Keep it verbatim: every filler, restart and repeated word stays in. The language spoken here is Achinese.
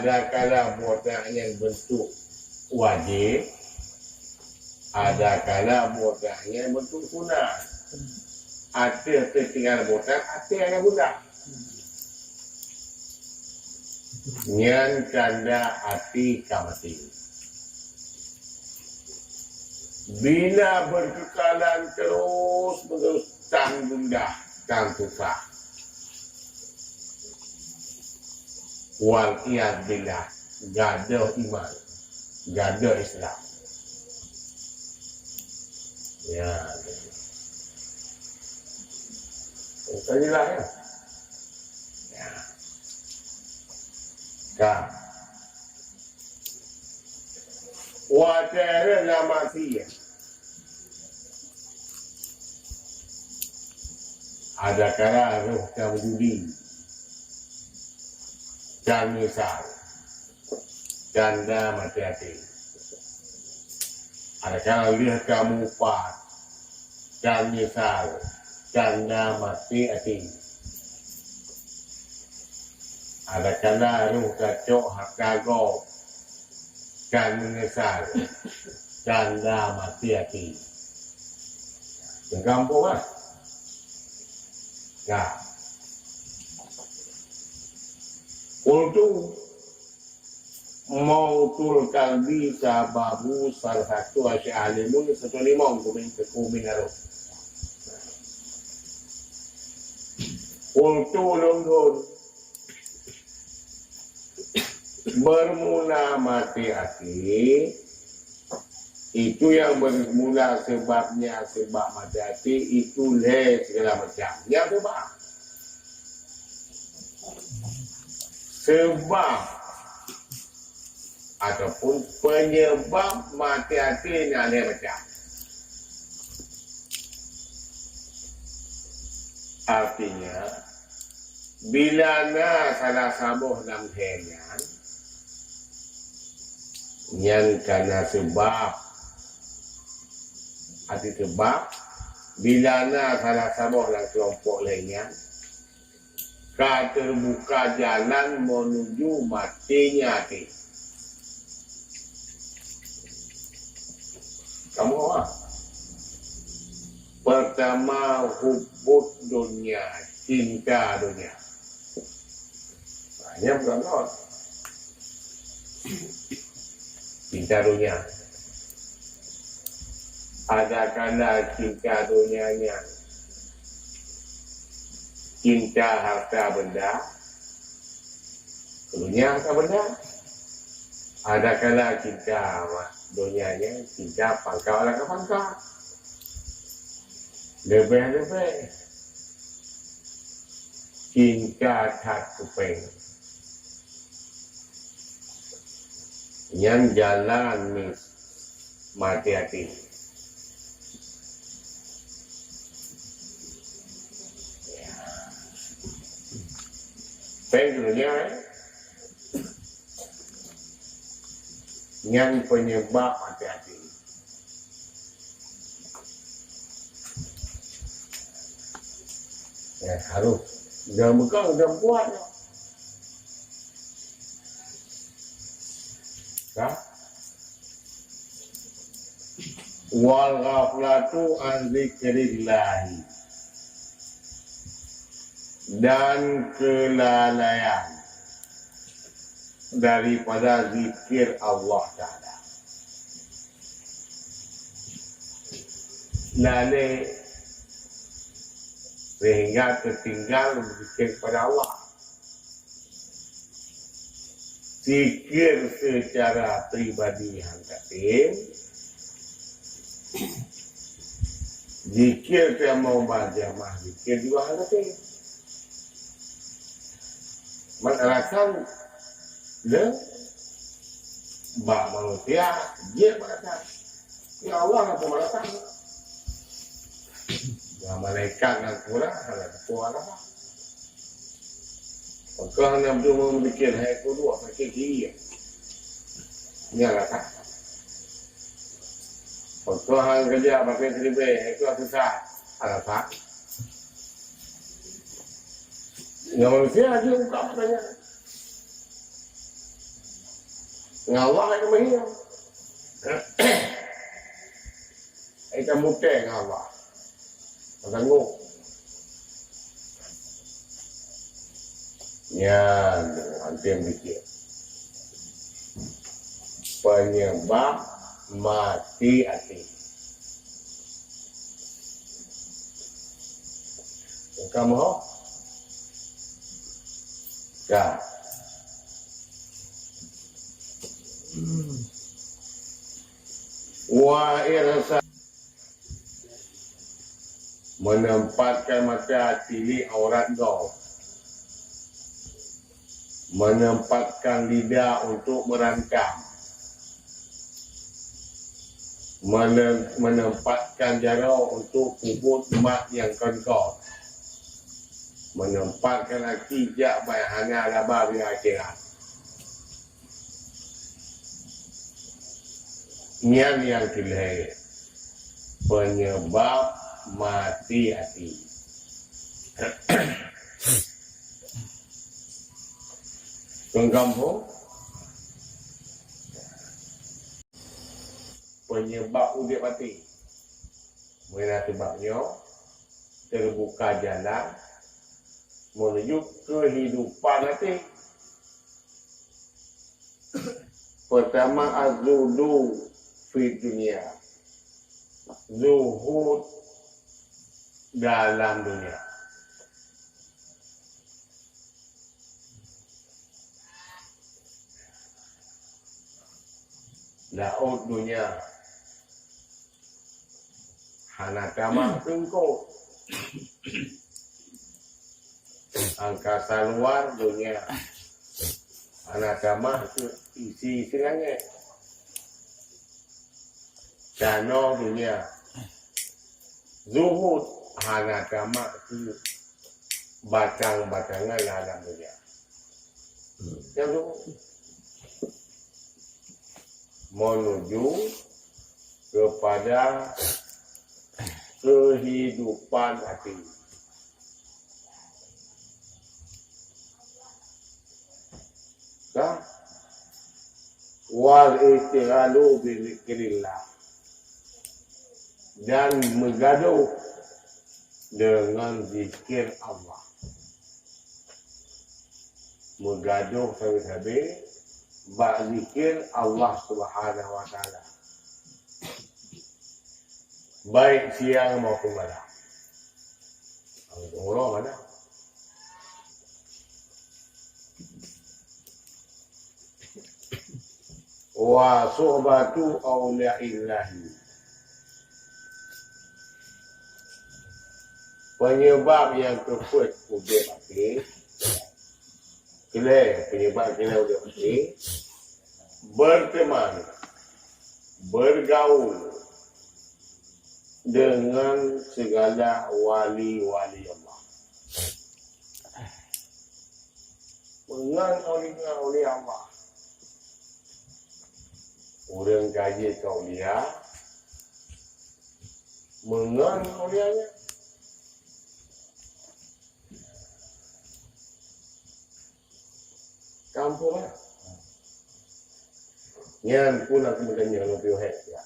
Adakala botak nyan beuntuk wajéb, adakala botak nyan beuntuk sunat. Ateueh teutinggai botak, ateueh ayah bunda. Nyan tanda até ka maté. Bila beukeukalan terus-menerus tan gundah, tan susah. Wal iyad billah, gadôh iman, gadôh Islam. Ya. Bukan jelas, ya? Ya. Ka. Watèe rhot lam maksiat, adakala roh ka meujudi, ka meunyeusal, tanda maté até. Adakala lheueh ka mupat, ka meunyeusal, tanda maté até. Adakala roh ka cok hareuta gob, ka meunyeusal, tanda maté até. Teugampông, ah? Ka. Qultu, mautul kalbi sababu salah satu asyik ahli mul satu limong kumin teuku minaruh. Qultu, lôn thôn, bermula maté até, itu yang bermula sebabnya sebab maté até itu lhèe segala macam. Nyan sebab. Sebab ataupun penyebab maté até nyan lhèe macam. Artinya, bila na salah saboh lam lhèe nyan, nyan kana sebab. Arti sebab, bila na salah saboh lam keulompok lhèe nyan, ka teubuka jalan meunuju maté nyan até. Kamoe, ah. Pertama, hubbud dunya, cinta dunia. Nah, nyan bukan rot. Cinta dunia. Adakala cinta dunia nyan cinta harta benda, dunia harta benda. Adakala cinta dunia nyan cinta pangkat, adakala pangkat. Leubeh-leubeh cinta that keu péng. Nyan jalan mis maté até. Péng keu dunia, eh? Nyan penyebab maté até. Ya, harus. Jangan bekal, jangan kuat. Ka? Wal ghaflatu an zikrillahi. Dan kelalaian daripada zikir Allah Taala. Lalai sehingga tertinggal berzikir kepada Allah. Zikir secara pribadi hana tem. Zikir teurimong bak jamaah zikir juga hana tem. Man alasan le bak manusia jeuet bak alasan. Ya Allah, hana alasan. Ya malaikat ngon Quran hana alasan. Pakon hana beutôi meuzikir hai keudua sakét gigi? Nyan alasan. Pakon hana keureuja pakai siribèe hai keudua susah? Alasan. Ngon manusia jeuet buka mata nyan. Ngon Allah ka meuhiang. Ai ka mutée ngon Allah. Ka sanggob. Nyan, anteuk piké. Penyebab mati até. Ka meuho? Ka. Wa irsa, menempatkan mata tilik aurat gob, menempatkan lidah untuk merantem, mene-, menempatkan jaroe untuk peubuet mat nyang kon-kon, menempatkan até jak bak hana laba bri akhirat. Nyan nyang keu lhée penyebab mati até. Keu gampông, penyebab udeb até. Meunan sabab nyoe teubuka jalan menuju kehidupan até. Pertama, az-zuhdu fid dunya. Zuhud dalam dunia. Laôt dunia. Hana tamah teungku. Angkasa luar dunia. Hana tamah isi-isi langét. Tanoh dunia. Zuhud hana tamah keu batang-batangan lam dunia. Nyang zuhud. Menuju kepada kehidupan até. Ka? Wal isytighalu bi zikrillah. Dan meugadôh deungon zikir Allah. Meugadôh sabe-sabe bak zikir Allah Subhanahu wa Taala. Baik siang maupun malam. Uroe malam. Wa suhbatu auliya'illahi. Penyebab nyang keupeuet udeb até, keu lhée penyebab keu lhée udeb até, berteman, bergaul dengan segala wali-wali Allah. Meungon aulia-aulia Allah. Ureuëng ka jeuet keu aulia, meungon aulia nyan. Kampung lah. Nyan pun aku meuteumé ngon piôh hék, ya.